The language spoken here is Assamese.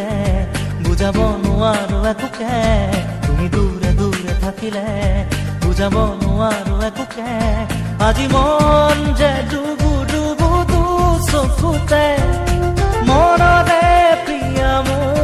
থাকিলে বুজাব নোৱাৰো একোকে। তুমি দূৰে দূৰে থাকিলে বুজাব নোৱাৰো একোকে। আজি মন যে ডুবু ডুবু দু চকুতে, মনৰে প্ৰিয়া মোৰ।